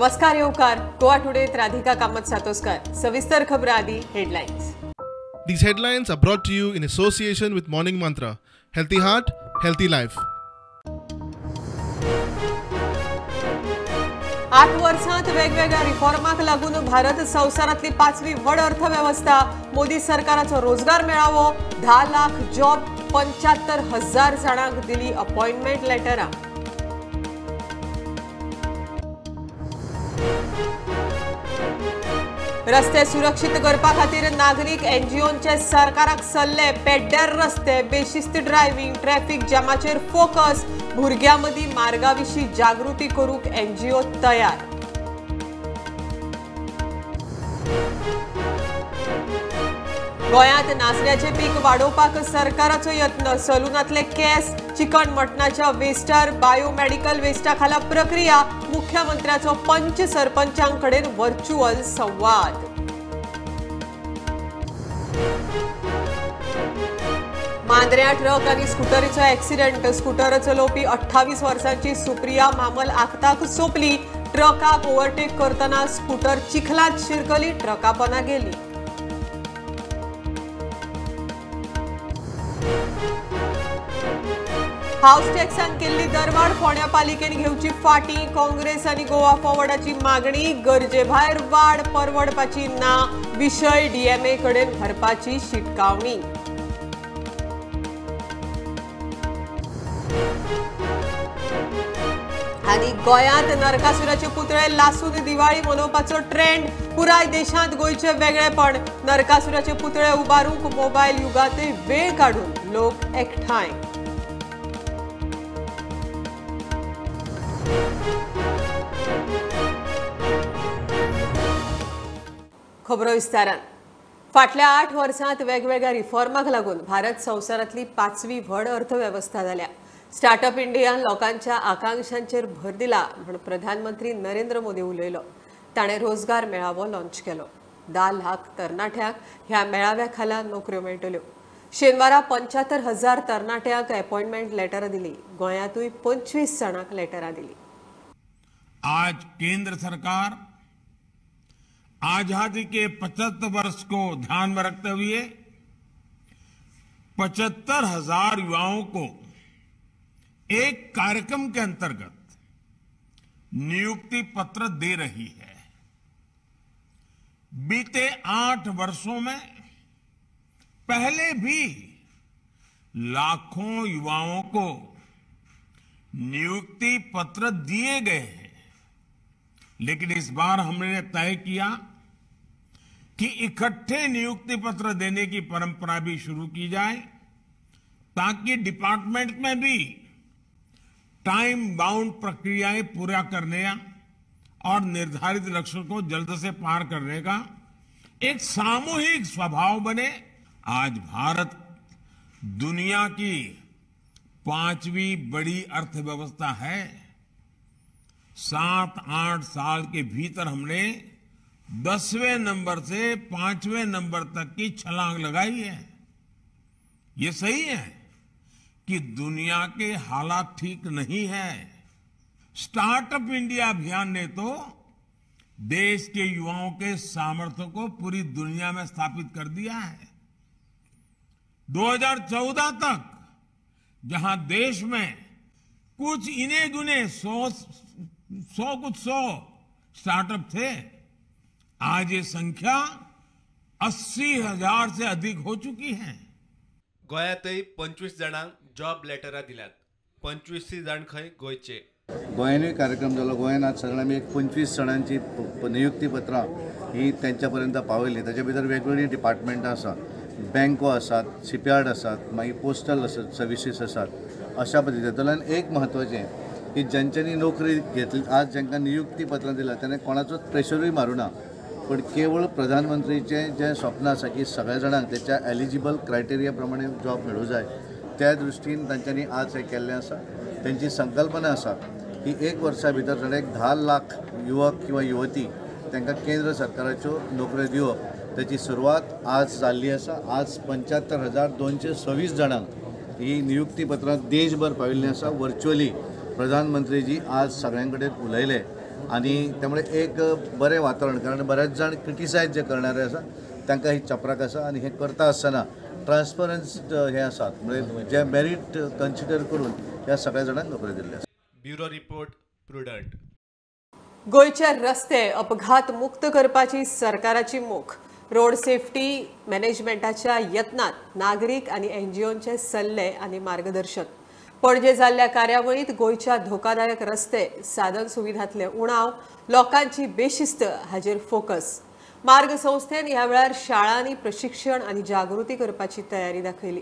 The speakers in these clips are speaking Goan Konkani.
नमस्कार येवकार गोवा टुडेत राधिका कामत सातोस्कर. सविस्तर खबरां आदी headlines. These headlines are brought to you in association with Morning Mantra. Healthy heart, healthy life. 8 वर्षांत वेगवेगळ्या रिफॉर्माक लागून भारत संवसारांतली 5वी व्हड अर्थवेवस्था. मोदी सरकाराचो रोजगार मेळावो, 10 लाख जॉब, 75,000 जाणांक दिली अपॉइंटमेंट लेटरां. रस्ते सुरक्षित करपा खातीर नागरीक एनजीओंचे सरकाराक सल्ले. पेड्ड्यार रस्ते, बेशिस्त ड्रायव्हिंग, ट्रॅफिक जामाचेर फोकस. भुरग्यां मदीं मार्गा विशीं जागृती करूंक एनजीओ तयार. गोंयांत नाचण्याचें पीक वाडोवपाक सरकाराचो यत्न. सलूनांतले केस, चिकन मटणाच्या वेस्टार बायोमेडिकल वेस्टा खाला प्रक्रिया. मुख्यमंत्र्याचो पंच सरपंचां कडेन व्हर्च्युअल संवाद. मांद्र्यां ट्रक आनी स्कुटरीचो एक्सिडंट. स्कुटर चलोवपी 28 वर्सांची सुप्रिया मामल आखताक सोंपली. ट्रकाक ओव्हरटेक करतना स्कुटर चिखलांत शिरकली, ट्रका पना गेली. हावस टॅक्सान केल्ली दरवाड फोंड्या पालिकेन घेवची फाटी. काँग्रेस आनी गोवा फॉरवर्डाची मागणी. गरजे भायर वाड परवडपाची ना. विशय डीएमए कडेन व्हरपाची शिटकावणी. आनी गोंयांत नरकासुराचे पुतळे लासून दिवाळी मनोवपाचो ट्रेंड. पुराय देशांत गोंयचें वेगळेपण. नरकासुराचे पुतळे उबारूंक मोबायल युगांतय वेळ काडून लोक एकठांय. खबरो विस्तारान. फाटल्या 8 वर्सांत वेगवेगळ्या रिफॉर्माक लागून भारत संवसारांतली 5वी व्हड अर्थवेवस्था जाल्या. स्टार्टअप इंडियान लोकांच्या आकांक्षांचेर भर दिला म्हूण प्रधानमंत्री नरेंद्र मोदी उलयलो. ताणें रोजगार मेळावो लॉन्च केलो. 10 लाख तरणाट्यांक ह्या मेळाव्या खाला नोकऱ्यो मेळटल्यो. शेनवारा 75,000 तरणाट्यांक अपॉइंटमेंट लेटरां दिली. गोंयांतूय 25 जाणांक लेटरां दिली. आज केंद्र सरकार आजादी के 75 वर्ष को ध्यान में रखते हुए 75,000 युवाओं को एक कार्यक्रम के अंतर्गत नियुक्ति पत्र दे रही है. बीते 8 वर्षों में पहले भी लाखों युवाओं को नियुक्ति पत्र दिए गए हैं, लेकिन इस बार हमने तय किया कि इकट्ठे नियुक्ति पत्र देने की परंपरा भी शुरू की जाए, ताकि डिपार्टमेंट में भी टाइम बाउंड प्रक्रियाएं पूरा करने और निर्धारित लक्ष्यों को जल्द से पार करने का एक सामूहिक स्वभाव बने. आज भारत दुनिया की 5वीं बड़ी अर्थव्यवस्था है. 7-8 साल के भीतर हमने 10वें नंबर से 5वें नंबर तक की छलांग लगाई है. ये सही है कि दुनिया के हालात ठीक नहीं है. स्टार्टअप इंडिया अभियान ने तो देश के युवाओं के सामर्थ्य को पूरी दुनिया में स्थापित कर दिया है. 2014 तक जहां देश में कुछ इने गिने 100 स्टार्टअप थे, आज ये संख्या 80,000 से अधिक हो चुकी है. गोंयांतय 25 जाणांक जॉब लेटरां दिल्यात. 25 जाण खंय गोंयचे. गोंयानूय कार्यक्रम जालो. गोंयान आज सगळ्यां आमी एक 25 जाणांची नियुक्ती पत्रां ही तेंच्या पर्यंत पावयली. ताच्या भितर वेगवेगळीं डिपार्टमेंटां आसा, बँको आसात, शिपयार्ड आसात, मागीर पोस्टल सर्विसीस आसात. अशा पद्दतींतल्यान एक म्हत्वाचें की ज्यांच्यांनी नोकरी घेतली, आज जांकां नियुक्ती पत्रां दिलां ताणें कोणाचोच प्रेशरूय मारूं ना, पण केवळ प्रधानमंत्रीचें जें स्वप्न आसा की सगळ्या जाणांक तेच्या एलिजिबल क्रायटेरिया प्रमाणे जॉब मेळूं जाय, त्या दृश्टीन तांच्यांनी आज हें केल्लें आसा. तेंची संकल्पना आसा की 1 वर्सा भितर जाणें एक 10 लाख युवक किंवा युवती तांकां केंद्र सरकाराच्यो नोकऱ्यो दिवप. त्याची सुरवात आज जाल्ली आसा. आज 75,226 जाणांक ही नियुक्ती पत्रां देशभर पाविल्लीं आसा. वर्च्युअली प्रधानमंत्रीजी आज सगळ्यां कडेन उलयले. आनी त्यामुळे एक बरें वातावरण, कारण बऱ्याच जाण क्रिटिसायज जे करणारे आसा तांकां ही चपराक आसा आनी हें करता आसतना ट्रान्सपरन्स हे आसात, म्हणजे जे मेरीट कन्सिडर करून ह्या सगळ्या जाणांक नोकरी दिल्ली आसा. Bureau report, Prudent. गोंयचे रस्ते अपघात मुक्त करपाची सरकाराची मोख. रोड सेफ्टी मॅनेजमेंटाच्या यत्नात नागरीक आनी एनजीओंचे सल्ले आनी मार्गदर्शन. पणजे जाल्ल्या कार्यावळीत गोंयच्या धोकादायक रस्ते, साधन सुविधांतले उणाव, लोकांची बेशिस्त हाजेर फोकस. मार्ग संस्थेन ह्या वेळार शाळांनी प्रशिक्षण आनी जागृती करपाची तयारी दाखयली.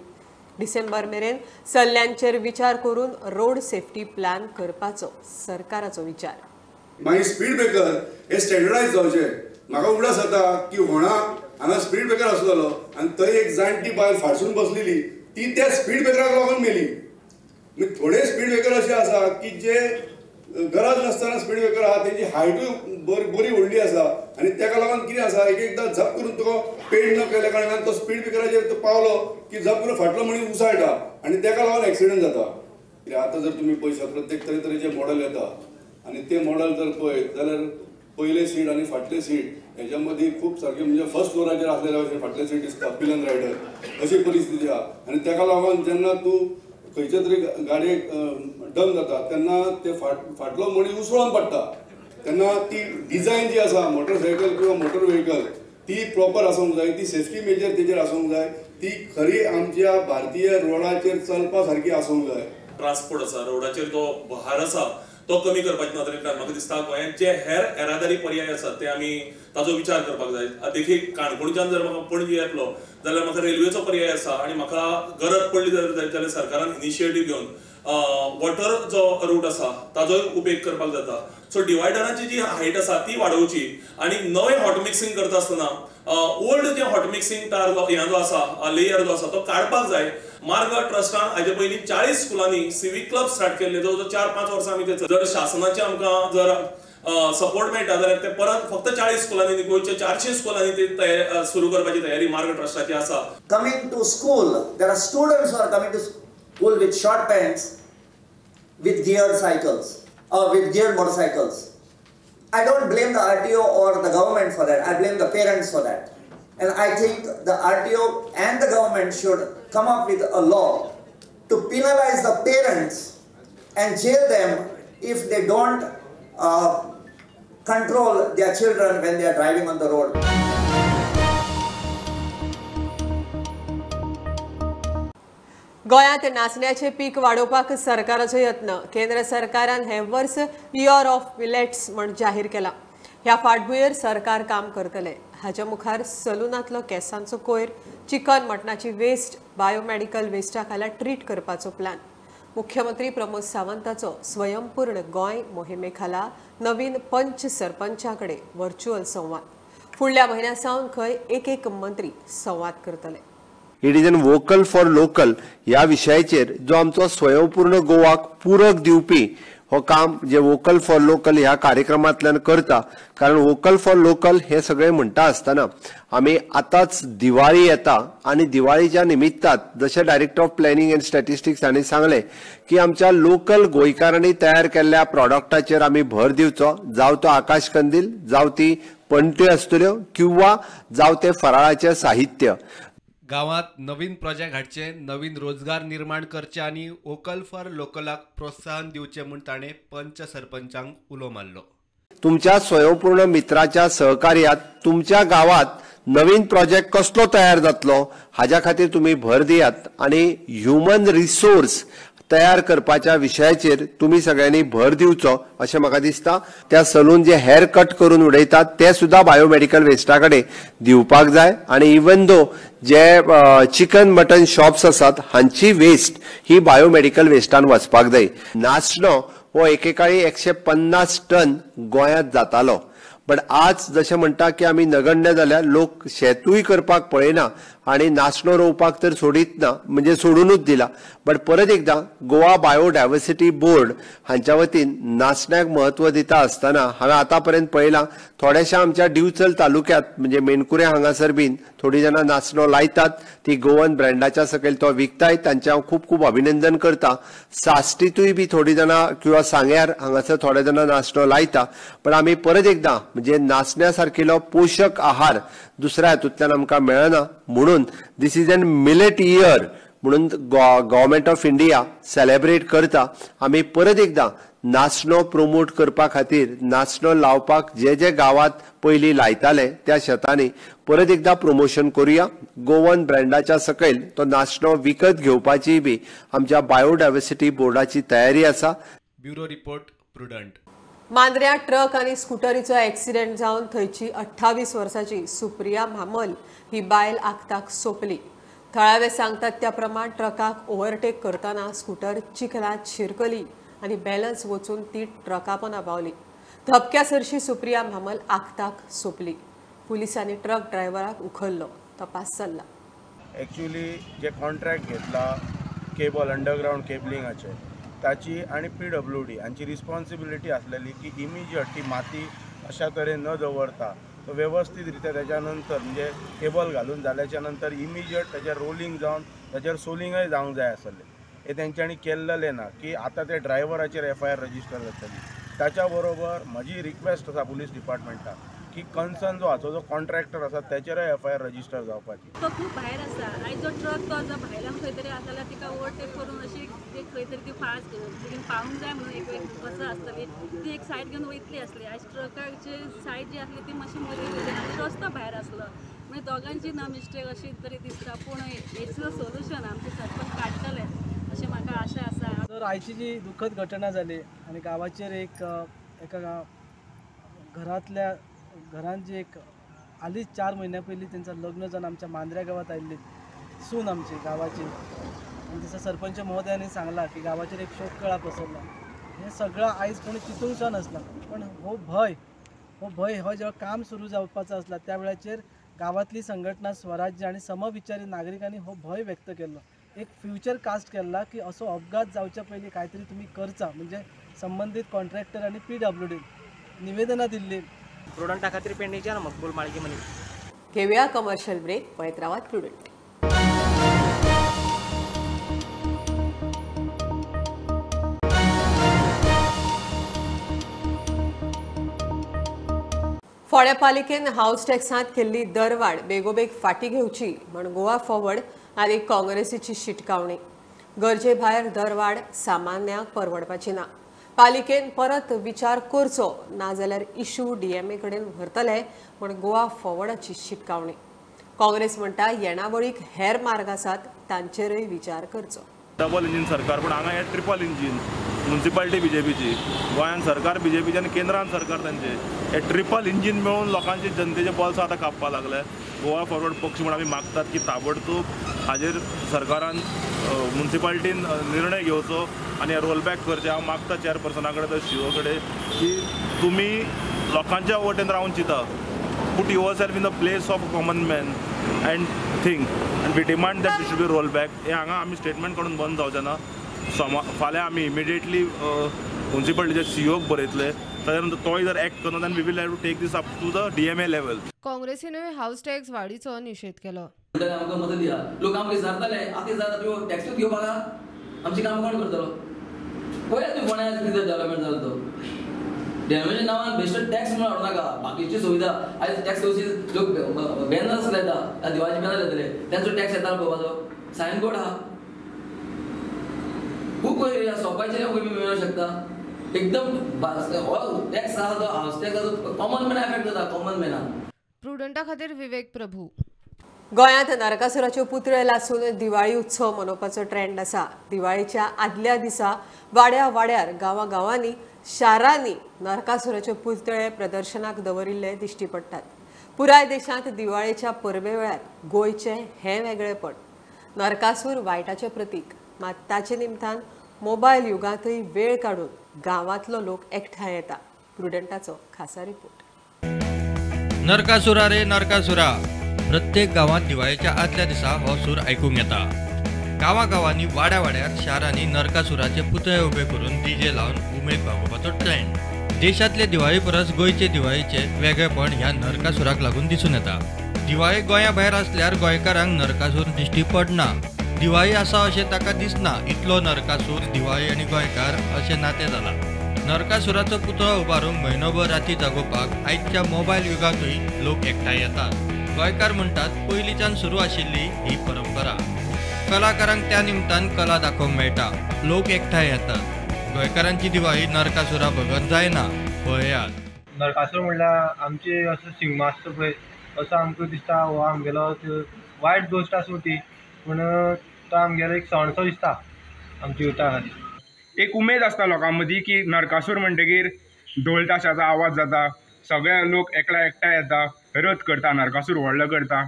डिसेंबर मेरेन सल्ल्यांचेर विचार करून रोड सेफ्टी प्लॅन करपाचो सरकाराचो विचार. मागीर स्पीड ब्रेकर हे स्टँडर्डायज जावचे. म्हाका उगडास जाता की होणा हांगा स्पीड ब्रेकर आसलेलो आनी थंय एक जाणटी बायल फाटसून बसलेली, ती त्या स्पीड ब्रेकराक लागून मेली. थोडे स्पीड ब्रेकर अशे आसा की जे गरज नासतना स्पीड ब्रेकर आहा, तेंची हायटूय बरी व्हडली आसा आनी तेका लागून कितें आसा, एक एकदां झप करून तुका पेड न केल्या कारणान तो स्पीड ब्रेकराचेर तो पावलो की झप करून फाटलो म्हणून उसळटा आनी तेका लागून एक्सिडंट जाता. कित्याक आतां जर तुमी पळयशात प्रत्येक तरेतरेचे मॉडल येता आनी ते मॉडल जर पळयत जाल्यार पयलें सीट आनी फाटलें सीट हेच्या मदीं खूब सारकें म्हणजे फर्स्ट फ्लोराचेर आसलेल्या भशेन फाटलें सीट दिसता, पिलन रायडर अशी परिस्थिती आहा. आनी तेका लागून जेन्ना तूं खंयच्या तरी गाडयेक डम जाता तेन्ना ते फाटलो मणी उसळोन पडटा, तेन्ना ती डिजायन जी आसा मोटरसायकल किंवा मोटर व्हेकल ती प्रॉपर आसूंक जाय, ती सेफ्टी मेजर तेजेर आसूंक जाय, ती खरी आमच्या भारतीय रोडाचेर चलपा सारकी आसूंक जाय. ट्रान्सपोर्ट आसा रोडाचेर जो भार आसा तो कमी करपाची नदरेंतल्यान म्हाका दिसता गोंयांत जे हेर येरादारी पर्याय आसात ते आमी ताजो विचार करपाक जाय. देखीक काणकोणच्यान जर म्हाका पणजी येतलो जाल्यार म्हाका रेल्वेचो पर्याय आसा आनी म्हाका गरज पडली जाल्यार सरकारान इनिशिएटीव घेवन वॉटर जो रूट आसा ताजोय उपेग करपाक जाता. सो डिवायडराची जी हायट आसा ती वाडोवची आनी नवें हॉट मिक्सिंग करता आसतना ओल्ड जे हॉट मिक्सिंग टार हें जो आसा लेयर जो आसा तो काडपाक जाय. मार्ग ट्रस्टान हाजे पयलीं 40 स्कुलांनी सिवीक क्लब स्टार्ट केल्ले, जवळ जवळ 4-5 वर्सां आमी ते जर शासनाचे आमकां जर सपोर्ट मेळटा जाल्यार ते परत फक्त 40 स्कुलांनी गोंयच्या 400 स्कुलांनी ते सुरू करपाची तयारी मार्ग ट्रस्टाची आसा. Coming to school, there are students who are coming to school with short pants, with geared cycles or with geared motorcycles. I don't blame the RTO or the government for that. I blame the parents for that. And I think the RTO and the government should come up with a law to penalize the parents and jail them if they don't control their children when they are driving on the road. गोंयांत नाचण्याचे पीक वाडोवपाक सरकाराचो यत्न. केंद्र सरकारान हे वर्स इयर ऑफ मिलेट्स म्हण जाहीर केला. ह्या फाटभुंयेर सरकार काम करतले. हाच्या मुखार सलूनांतलो केंसांचो कोयर, चिकन मटणाची वेस्ट, बायोमेडिकल वेस्टा खाला ट्रीट करपाचो प्लॅन. मुख्यमंत्री प्रमोद सावंताचो स्वयंपूर्ण गोंय मोहिमे खाला नवीन पंच सरपंचा कडेन व्हर्च्युअल संवाद. फुडल्या म्हयन्या सावन खंय एक एक मंत्री संवाद करतले. It is an vocal for local ह्या विशयाचेर जो आमचो स्वयंपूर्ण गोवाक पूरक दिवपी हो काम जे वोकल फॉर लोकल ह्या कार्यक्रमांतल्यान करता. कारण वोकल फॉर लोकल हे सगळे म्हणटा आसतना आमी आतांच दिवाळी येता आनी दिवाळीच्या निमित्तात जशें director of planning and statistics हांणी सांगलें की आमच्या लोकल गोंयकारांनी तयार केल्ल्या प्रॉडक्टाचेर आमी भर दिवचो, जावं तो आकाश कंदील, जावं ती पणट्यो आसतल्यो किंवा जावं तें फराळाचें साहित्य. गांवांत नवीन प्रोजेक्ट हाडचे, नवीन रोजगार निर्माण करचे आनी वोकल फॉर लोकलाक प्रोत्साहन दिवचें म्हूण ताणें पंच सरपंचांक उलो मारलो. तुमच्या स्वयंपूर्ण मित्राच्या सहकार्यात तुमच्या गांवांत नवीन प्रोजेक्ट कसलो तयार जातलो हाज्या खातीर तुमी भर दियात आनी ह्युमन रिसोर्स तयार करपाच्या विशयाचेर तुमी सगळ्यांनी भर दिवचो अशें म्हाका दिसता. त्या सलून जे हेअर कट करून उडयतात ते सुद्दां बायोमेडिकल वेस्टा कडेन दिवपाक जाय आनी इवन दो जे चिकन मटन शॉप्स आसात हांची वेस्ट ही बायोमेडिकल वेस्टान वचपाक जाय. नाचणो हो एकेकाळी 150 टन गोंयांत जातालो, बट आज जशें म्हणटा की आमी नगण्य जाल्यार लोक शेतूय करपाक पळयना आनी नाचणो रोवपाक तर सोडीत ना, म्हणजे सोडूनच दिला. बट परत एकदां गोवा बायोडायवर्सिटी बोर्ड हांच्या वतीन नाचण्याक म्हत्व दिता आसतना हांवें आतां पर्यंत पळयलां थोड्याशा आमच्या दिवचल तालुक्यात म्हणजे मेणकुरे हांगासर बीन थोडीं जाणां नाचणो लायतात, ती गोवन ब्रँडाच्या सकयल तो विकताय, तांचें हांव खूब खूब अभिनंदन करता. साश्टीतूय बी थोडीं जाणां किंवा सांग्यार हांगासर थोडे जाणां नाचणो लायता. पण आमी परत एकदां म्हणजे नाचण्या सारकिलो पोशक आहार दुसऱ्या हातूंतल्यान आमकां मेळना, म्हणून this is an millet year म्हणून गव्हर्मेंट ऑफ इंडिया सेलेब्रेट करता. आमी परत एकदां नाचणो प्रोमोट करपा खातीर नाचणो लावपाक जे जे गांवांत पयलीं लायताले त्या शेतांनी परत एकदां प्रोमोशन करुया. गोवन ब्रँडाच्या सकयल तो नाचणो विकत घेवपाची बी आमच्या बायोडायवर्सिटी बोर्डाची तयारी आसा. Bureau report, Prudent. मांद्र्या ट्रक आनी स्कुटरीचो एक्सिडेंट जावन थंयची 28 वर्सांची सुप्रिया म्हामल ही बायल आक्ताक सोंपली. थळावे सांगतात त्या प्रमाण ट्रकाक ओव्हरटेक करतना स्कुटर चिखलांत शिरकली आनी बॅलन्स वचून ती ट्रका पोंदा पावली. धपक्या सरशी सुप्रिया म्हामल आक्ताक सोंपली. पुलिसांनी ट्रक ड्रायव्हराक उखल्लो. तपास चल्ला. एक्चुअली जे कॉन्ट्रॅक्ट घेतला केबल अंडरग्रावंड केबलिंगाचे ताची आनी PWD हांची रिस्पॉन्सिबिलिटी आसलेली की इमिजिएट ती माती अशा तरेन न दवरता तो वेवस्थीत रित्या त्याच्या नंतर म्हणजे केबल घालून जाल्याच्या नंतर इमिजिएट ताचेर रोलिंग जावन ताचेर सोलिंगय जावंक जाय आसलें. हें तेंच्यांनी केल्लें ना की आतां ते ड्रायव्हराचेर FIR register जातली. ताच्या बरोबर म्हजी रिक्वेस्ट आसा पुलीस डिपार्टमेंटाक की कन्सर्न जो हाचो जो कॉन्ट्रॅक्टर आसा त्याचेरय FIR register जावपाची. तो खूब भायर आसा आनी जो ट्रक तो जो भायल्यान खंय तरी आसा जाल्यार तिका ओवरटेक करून अशी खंय तरी ती फास्ट बेगीन पावूंक जाय म्हणून एक बस आसतली ती एक सायड घेवन वयतली आसली. आयज ट्रकाची सायड जी आसली ती मातशी मदीं गेली आनी रस्तो भायर आसलो, म्हणजे दोगांची ना मिस्टेक अशी तरी दिसता. पूण हेचो सोल्युशन आमचे सरपंच काडटले अशें म्हाका आशा आसा. तर आयची जी दुःखद घटना जाली आनी गांवाचेर एक एका घरांतल्या घरान जी एक हालींच 4 म्हयन्या पयलीं तेंचो लग्न जावन आमच्या मांद्र्या गांवांत आयिल्ली सून आमची गांवाची, आनी जसं सरपंच महोदयांनी सांगलां की गांवाचेर एक शोककळा पसरला. हें सगळं आयज कोणी चिंतूंक नासलां, पण हो भंय हो जेव्हा काम सुरू जावपाचो आसला त्या वेळाचेर गांवांतली संघटना स्वराज्य आनी समविचारी नागरिकांनी हो भंय व्यक्त केल्लो, एक फ्युचर कास्ट केल्ला की असो अपघात जावच्या पयलीं कांयतरी तुमी करचा, म्हणजे संबंदीत कॉन्ट्रॅक्टर आनी PWD निवेदनां दिल्ली. प्रुडंटा खातीर पेडणेच्यान मकबूल माळगी मनीस. घेऊया कमर्शियल ब्रेक. पळयत रावात प्रुडंट. फोंड्या पालिकेन हाऊस टॅक्सांत केल्ली दरवाड बेगोबेग फाटी घेवची म्हण गोवा फॉरवर्ड आनी काँग्रेसीची शिटकावणी. गरजे भायर दरवाड सामान्यांक परवडपाची ना. पालिकेन परत विचार करचो, नाजाल्यार इशू DMA कडेन व्हरतले म्हण गोवा फॉरवर्डाची शिटकावणी. काँग्रेस म्हणटा येणावळीक हेर मार्ग आसात तांचेरय विचार करचो. डबल इंजीन सरकार, पूण हांगा हे ट्रिपल इंजीन. मुन्सिपालिटी बीजेपीची, गोंयांत सरकार बीजेपीचे आनी केंद्रान सरकार तांचे. हे ट्रिपल इंजीन मेळून लोकांचे जनतेचे बोल्सां आतां कापपाक लागले. गोवा फॉरवर्ड पक्ष म्हूण आमी मागतात की ताबडतोब हाजेर सरकारान मुन्सिपालिटीन निर्णय घेवचो आनी रोलबॅक करचें. हांव मागता चेअरपर्सना कडेन तर सीओ कडेन की तुमी लोकांच्या वटेन रावन चिंता. Put yourself in the place of common man and think, and we demand that it should be roll back. हे हांगा आमी स्टेटमेंट काडून बंद जावचें ना. फाल्यां आमी इमिडिएटली मुन्सिपालिटीच्या सीओक बरयतले, ताच्या नंतर तोय जर एक्ट करना then we will have to take this up to the DMA level. काँग्रेसीनूय house tax वाडीचो निशेध केलो. आमकां मदत दिया, लोक आमकां विचारताले आतां विचारता तुमी टॅक्सूच घेवपाक आमचें काम कोण करतलो? पळयात तुमी कोणा कितें डेवलपमेंट जालो तो. डेवलपमेंटच्या नांवान बेश्टो टॅक्स म्हणून हाडूं नाका. बाकीची सुविधा आयज टॅक्स लोक बॅनर्स लायता, दिवाळीचे बॅनर लायतले, तेंचो टॅक्स येता पळोवपाचो. सायन बोर्ड आहा, खूब शॉपाचेर मेळूंक शकता. एकदम टॅक्स आहा तो हावस टॅक्स आहा तो कॉमन मॅना एफेक्ट जाता, कॉमन मॅना. प्रुडंटा खातीर विवेक प्रभू. गोंयांत नरकासुराच्यो पुतळे लासून दिवाळी उत्सव मनोवपाचो ट्रेंड आसा. दिवाळीच्या आदल्या दिसा वाड्या वाड्यार, गांवां गांवांनी, शारांनी नरकासुराच्यो पुतळे प्रदर्शनाक दवरिल्ले दिश्टी पडटात. पुराय देशांत दिवाळेच्या परबे वेळार गोंयचें हें वेगळेपण. नरकासूर वायटाचें प्रतीक, मात ताचे निमतान मोबायल युगांतय वेळ काडून गांवांतलो लोक एकठांय येता. प्रुडंटाचो खासा रिपोर्ट. नरकासुरा रे नरकासुरा, प्रत्येक गांवांत दिवाळेच्या आदल्या दिसा हो सूर आयकूंक येता. गांवागांवांनी, वाड्या वाड्यार, शारांनी नरकासुराचे पुतळे उबे करून डीजे लावन उमेद भागोवपाचो ट्रेंड. देशांतले दिवाळी परस गोंयचे दिवाळेचे वेगळेपण ह्या नरकासुराक लागून दिसून येता. दिवाळी गोंया भायर आसल्यार गोंयकारांक नरकासूर दिश्टी पडना. दिवाळी आसा अशें ताका दिसना. इतलो नरकासूर दिवाळी आनी गोंयकार अशें नातें जालां. नरकासुराचो पुतळो उबारूंक म्हयनोभर राती जागोवपाक आयच्या मोबायल युगांतूय लोक एकठांय येतात. गोंयकार म्हणटात पयलींच्यान सुरू आशिल्ली ही परंपरा. कलाकारांक त्या निमतान कला दाखोवंक मेळटा. लोक एकठांय येतात. गोंयकारांची दिवाळी नरकासुरा बगर जायना. पळयात. नरकासूर म्हणल्यार आमची असो शिगमो आसता पळय, असो आमकां दिसता हो आमगेलो वायट गोश्ट आसूं ती, पूण तो आमगेलो एक सणसो दिसता आमच्या युथा खातीर. एक उमेद आसता लोकां मदीं की नरकासूर म्हणटगीर ढोल ताशाचो आवाज जाता, सगळे लोक एकला एकठांय येता, रथ करता, नरकासूर व्हडलो करता.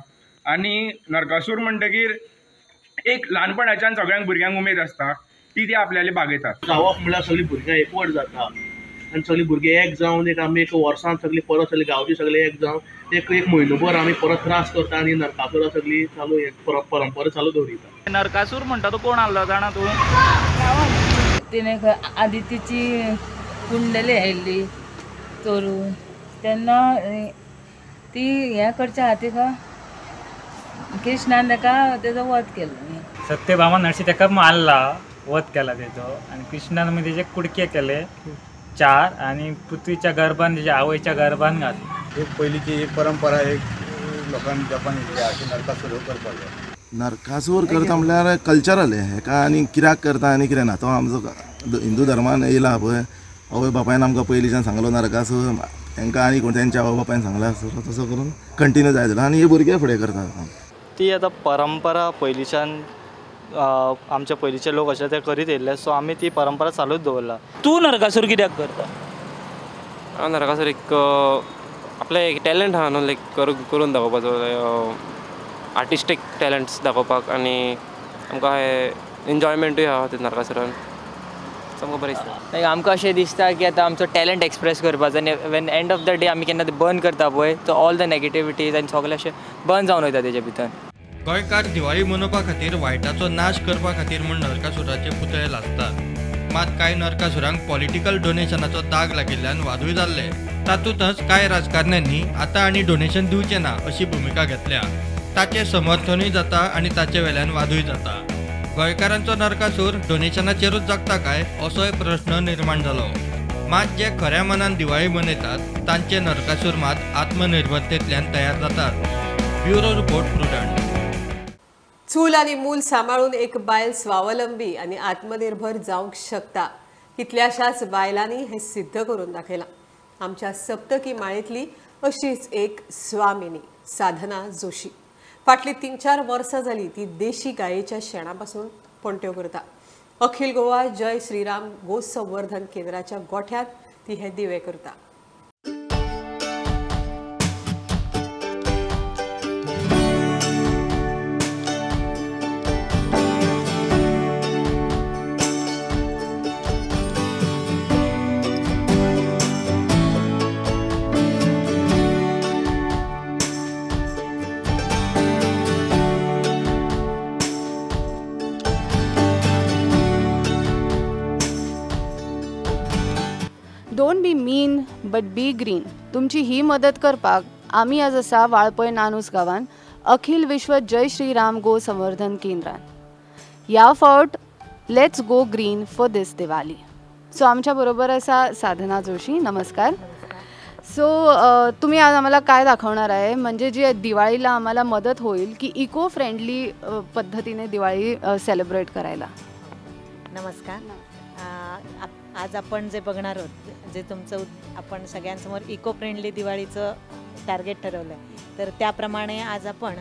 आनी नरकासूर म्हणटगीर एक ल्हानपणाच्यान सगळ्यांक भुरग्यांक उमेद आसता ती ती आपल्याले भागयतात. गांवाक म्हणल्यार सगळीं भुरग्यां एकवट जाता आनी सगळीं भुरगीं एक जावन एक आमी एक वर्सान सगळीं परत सगळीं गांवची सगळीं एक जावन एक एक म्हयनोभर आमी परत त्रास करता आनी नरकासुरा सगळीं चालू परंपरा चालू दवरिता. नरकासूर म्हणटा तो कोण आहलो जाणा तूं? तिणें आदितीची कुंडली आयिल्ली चोरून, तेन्ना ती हें करच्या खातीर कृष्णान ताका तेजो वध केलो. सत्यभामा नरसी ताका मारला, वध केला तेजो, आनी कृष्णान मागीर तेजे कुडके केले 4 आनी पृथ्वीच्या गर्भान तेज्या आवयच्या गर्भान घातले. एक पयलींची एक परंपरा एक लोकांनी जपान येयल्ली आसा की नरकासूर करपाक जाय. नरकासूर करता म्हणल्यार कल्चरल हेका आनी कित्याक करता आनी कितें ना, तो आमचो हिंदू धर्मान येयला पळय. आवय बापायन आमकां पयलींच्यान सांगलो नरकासूर, तांकां आनी कोण तेंच्या आवय बापायन सांगला तसो करून कंटिन्यू जायत जालो आनी हे भुरगे फुडें करता. ती आतां परंपरा पयलींच्यान आमचे पयलींचे लोक अशे ते करीत येयल्ले, सो आमी ती परंपरा चालूच दवरला. तूं नरकासूर कित्याक करता? हांव नरकासूर एक आपलें एक टॅलंट आहा न्हू, लायक करून दाखोवपाचो, आर्टिस्टीक टॅलंट्स दाखोवपाक, आनी आमकां हें एन्जॉयमेंटूय आहा ते नरकासुरान. आमकां बरें दिसता. लायक आमकां अशें दिसता की आतां आमचो टॅलंट एक्सप्रेस करपाचो आनी when end of the day आमी केन्ना ते बर्न करता पळय, तो ऑल the negativities आनी सगळें अशें बर्न जावन वयता तेजे भितर. गोंयकार दिवाळी मनोवपा खातीर वायटाचो नाश करपा खातीर म्हूण नरकासुराचे पुतळे लासतात. मात कांय नरकासुरांक पॉलिटिकल डोनेशनाचो दाग लागिल्ल्यान वादूय जाल्ले. तातूंतच कांय राजकारण्यांनी आतां आनी डोनेशन दिवचें ना अशी भुमिका घेतल्या. ताचें समर्थनूय जाता आनी ताचे वेल्यान वादूय जाता. गोंयकारांचो नरकासूर डोनेशनाचेरूच जगता काय असोय प्रश्न निर्माण जालो. मात जे खऱ्या मनान दिवाळी मनयतात तांचे नरकासूर मात आत्मनिर्भरतेंतल्यान तयार जातात. Bureau report, Prudent. चूल आनी मूल सांबाळून एक बायल स्वावलंबी आनी आत्मनिर्भर जावंक शकता. कितल्याशाच बायलांनी हें सिद्ध करून दाखयलां. आमच्या सप्तकी माळेंतली अशीच एक स्वामिनी साधना जोशी फाटली 3-4 वर्सां जाली ती देशी गायेच्या शेणापासून पणट्यो करता. अखिल गोवा जय श्रीराम गो संवर्धन केंद्राच्या गोठ्यांत ती हे दिवे करता. Don't be mean but be green. तुमची ही मदत करपाक आमी आज आसा वाळपय नानूस गांवान अखिल विश्व जय श्रीराम गो संवर्धन केंद्रान. ह्या फावट let's go green for this Diwali. So आमच्या बरोबर आसा साधना जोशी. नमस्कार. सो तुम्ही आज आम्हाला काय दाखवणार आहे, म्हणजे जी दिवाळीला आम्हाला मदत होईल की इको फ्रेंडली पद्धतीने दिवाळी सेलिब्रेट करायला? नमस्कार. आज आपण जे बघणार आहोत, जे तुमचं आपण सगळ्यांसमोर इको फ्रेंडली दिवाळीचं टार्गेट ठरवलं आहे, तर त्याप्रमाणे आज आपण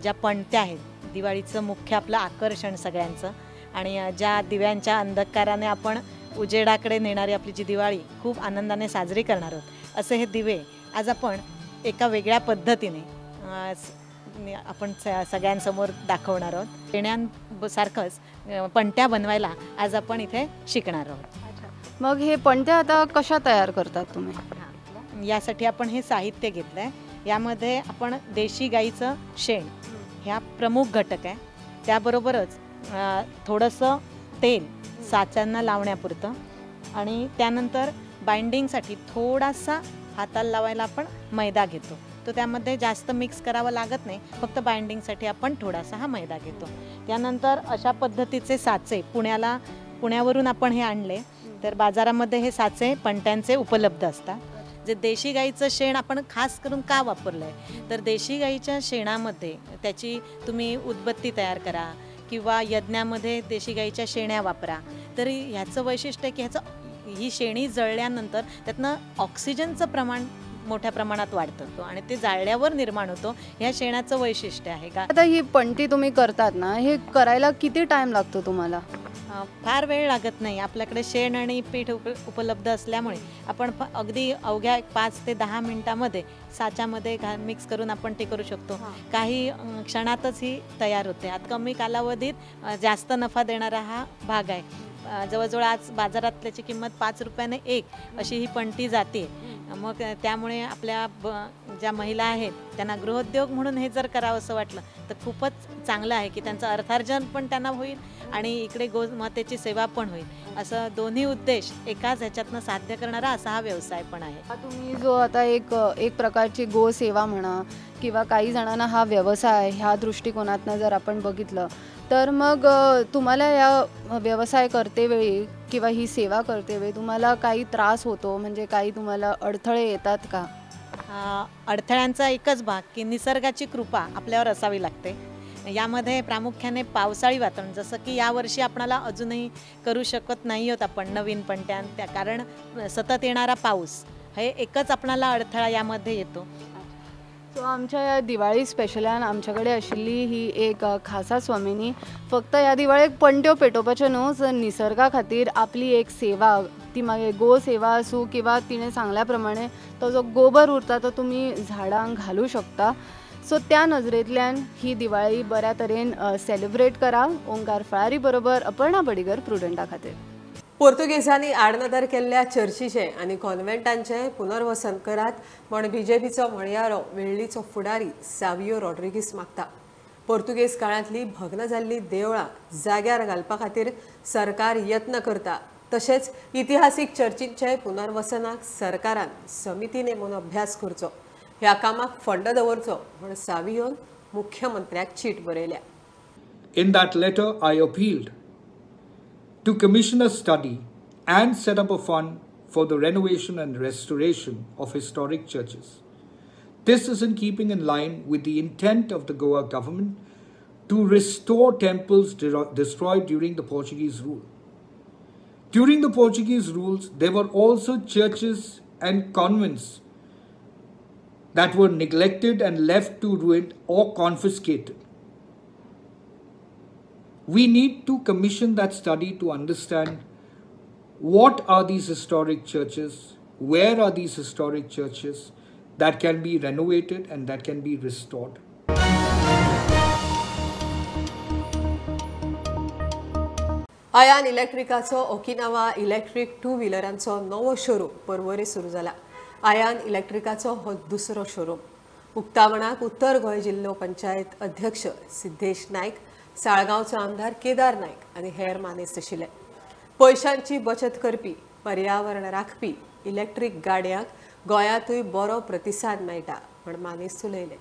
ज्या पणत्या आहेत, दिवाळीचं मुख्य आपलं आकर्षण सगळ्यांचं, आणि ज्या दिव्यांच्या अंधकाराने आपण उजेडाकडे नेणारी आपली जी दिवाळी खूप आनंदाने साजरी करणार आहोत, असे हे दिवे आज आपण एका वेगळ्या पद्धतीने आपण सगळ्यांसमोर दाखवणार आहोत. पेण्यांसारखंच पणत्या बनवायला आज आपण इथे शिकणार आहोत. मग हे पणत्या आता कशा तयार करतात तुम्ही? यासाठी आपण हे साहित्य घेतलं आहे. यामध्ये आपण देशी गाईचं शेण ह्या प्रमुख घटक आहे. त्याबरोबरच थोडंसं तेल साच्यांना लावण्यापुरतं आणि त्यानंतर बाइंडिंगसाठी थोडासा हाताला लावायला आपण मैदा घेतो. तो त्यामध्ये जास्त मिक्स करावा लागत नाही, फक्त बाइंडिंगसाठी आपण थोडासा हा मैदा घेतो. त्यानंतर अशा पद्धतीचे साचे पुण्यावरून आपण हे आणले, तर बाजारामध्ये हे साचे पणत्यांचे उपलब्ध असतात. जे देशी गाईचं शेण आपण खास करून का वापरलं आहे, तर देशी गाईच्या शेणामध्ये त्याची तुम्ही उदबत्ती तयार करा किंवा यज्ञामध्ये देशी गाईच्या शेण्या वापरा. तर ह्याचं वैशिष्ट्य आहे की ह्याचं ही शेणी जळल्यानंतर त्यातनं ऑक्सिजनचं प्रमाण मोठ्या प्रमाणात वाढतं आणि ते जाळल्यावर निर्माण होतो. ह्या शेणाचं वैशिष्ट्य आहे का. आता ही पणती तुम्ही करतात ना, हे करायला किती टाइम लागतो तुम्हाला? फार वेळ लागत नाही. आपल्याकडे शेण आणि पीठ उपलब्ध असल्यामुळे आपण अगदी अवघ्या 5 ते 10 मिनिटांमध्ये साच्यामध्ये मिक्स करून आपण ते करू शकतो. काही क्षणातच ही तयार होते. आता कमी कालावधीत जास्त नफा देणारा हा भाग आहे. जवळजवळ आज बाजारात त्याची किंमत 5 रुपयाने एक अशी ही पणती जाते. मग त्यामुळे आपल्या ज्या महिला आहेत त्यांना गृहोद्योग म्हणून हे जर करावं असं वाटलं तर खूपच चांगलं आहे की त्यांचं अर्थार्जन पण त्यांना होईल आणि इकडे गोमातेची सेवा पण होईल. असं दोन्ही उद्देश एकाच ह्याच्यातनं साध्य करणारा असा हा व्यवसाय पण आहे. तुम्ही जो आता एक एक प्रकारची गोसेवा म्हणा किंवा काही जणांना हा व्यवसाय ह्या दृष्टिकोनातनं जर आपण बघितलं तर मग तुम्हाला या व्यवसाय करतेवेळी किंवा ही सेवा करतेवेळी तुम्हाला काही त्रास होतो, म्हणजे काही तुम्हाला अडथळे येतात का? अडथळ्यांचा एकच भाग की निसर्गाची कृपा आपल्यावर असावी लागते. यामध्ये प्रामुख्याने पावसाळी वातावरण, जसं की यावर्षी आपणाला अजूनही करू शकत नाही आहोत आपण नवीन पणत्या, त्या कारण सतत येणारा पाऊस हे एकच आपणाला अडथळा यामध्ये येतो. सो आमच्या ह्या दिवाळी स्पेशलान आमच्याकडे आशिल्ली ही एक खासा स्वामिनी फक्त ह्या दिवाळेक पणट्यो पेटोवपाच्यो न्हू, सो निसर्गा खातीर आपली एक सेवा, ती मागीर गो सेवा आसूं किंवा तिणें सांगल्या प्रमाणे तो जो गोबर उरता तो तुमी झाडांक घालूं शकता. सो त्या नजरेंतल्यान ही दिवाळी बऱ्या तरेन सेलिब्रेट करा. ओंकार फळारी बरोबर अपर्णा बडिगर, प्रुडंटा खातीर. पोर्तुगेजांनी आडनदर केल्ल्या चर्चीचें आनी कॉन्व्हेंटांचें पुनर्वसन करात म्हण बीजेपीचो म्हणयारो वेळ्ळीचो फुडारी सावियो रॉड्रिगीस मागता. पोर्तुगेज काळांतली भग्न जाल्ली देवळां जाग्यार घालपा खातीर सरकार यत्न करता, तशेंच इतिहासीक चर्चींचे पुनर्वसनाक सरकारान समिती नेमून अभ्यास करचो, ह्या कामाक फंड दवरचो म्हण सावियोन मुख्यमंत्र्याक चीट बरयल्या. In that letter I appealed to commission a study and set up a fund for the renovation and restoration of historic churches. This is in keeping in line with the intent of the Goa government to restore temples destroyed during the Portuguese rule. During the Portuguese rules, there were also churches and convents that were neglected and left to ruin or confiscated. We need to commission that study to understand what are these historic churches, where are these historic churches that can be renovated and that can be restored. Ion इलेक्ट्रिकाचो Okinawa electric to व्हिलरांचो नवो शोरूम पर्वरी सुरू जाला. आयान इलेक्ट्रिकाचो हो दुसरो शोरूम. उक्तावणाक उत्तर गोंय जिल्लो पंचायत अध्यक्ष सिद्धेश नायक, साळगांवचो आमदार केदार नायक आनी हेर मानेस्त आशिल्ले. पयशांची बचत करपी, पर्यावरण राखपी इलेक्ट्रीक गाडयांक गोंयांतूय बरो प्रतिसाद मेळटा म्हण मानेस्त उलयले.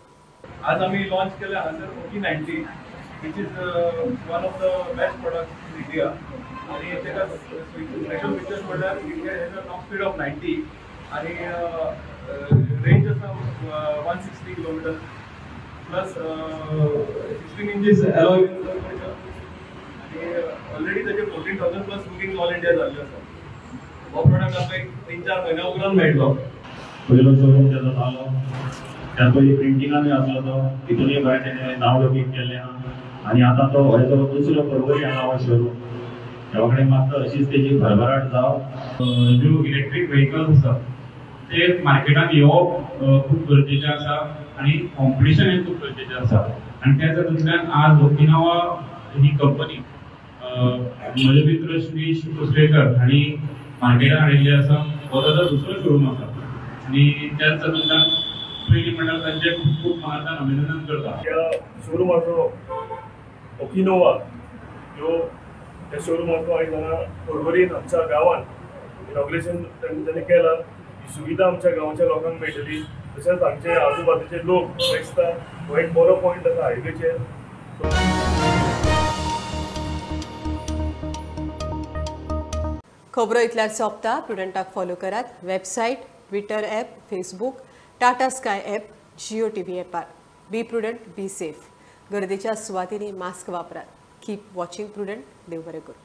आज आमी लॉन्च केल्या हांगासर Oki 90, which is one of the best products in India. आनी ताका स्पेशल फिचर्स म्हणल्यार it has a top speed of 90 आनी रेंज आसा 160 kilometre plus 16 inches alloy wheels आनी ऑलरेडी ताचे 14,000 प्लस बुकींग ऑल इंडिया जाल्ले आसा. हो प्रोडक्ट आमकां एक 3-4 म्हयन्या उपरांत मेळटलो. पयलो शोरूम तेजो जालो, त्या पयलीं प्रिंटिंगानूय आसलो तो, तितूनय भायर तेणें नांव लौकीक केल्लें आहा आनी आतां तो हेजो दुसरो पर्वरी हांगा हो शोरूम. ह्या कडेन मागता अशीच तेजी भरभराट जावं. न्यू इलेक्ट्रीक व्हेकल्स आसा ते मार्केटान येवप खूब गरजेचें आसा आनी कॉम्पिटिशन हें खूब गरजेचें आसा आनी त्या तातूंतल्यान आज ओकिनावा ही कंपनी म्हजे मित्र श्री कुसरेकर हांणी मार्केटान हाडिल्ली आसा. हो ताजो दुसरो शोरूम आसा आनी त्याच तातूंतल्यान पयलीं म्हणल्यार तांचें खूब खूब मनांतल्यान अभिनंदन करता. ह्या शोरुमाचो ओकिनोवा ह्यो ह्या शोरुमाचो आयज हांगा पर्वरीन आमच्या गांवांत इनॉग्रेशन तांणी केलां. ही सुविधा आमच्या गांवच्या लोकांक मेळटली, तशेंच हांगचे आजूबाजूचे लोक दिसता हो एक बरो पॉयंट आसा हायवेचेर. खबरो इतल्यार सोंपता. प्रुडंटाक फॉलो करात website, Twitter app, Facebook, Tata Sky app, Jio TV ॲपार. Be prudent, be safe. गर्दीच्या सुवातींनी मास्क वापरात. Keep watching Prudent. देव बरें करूं.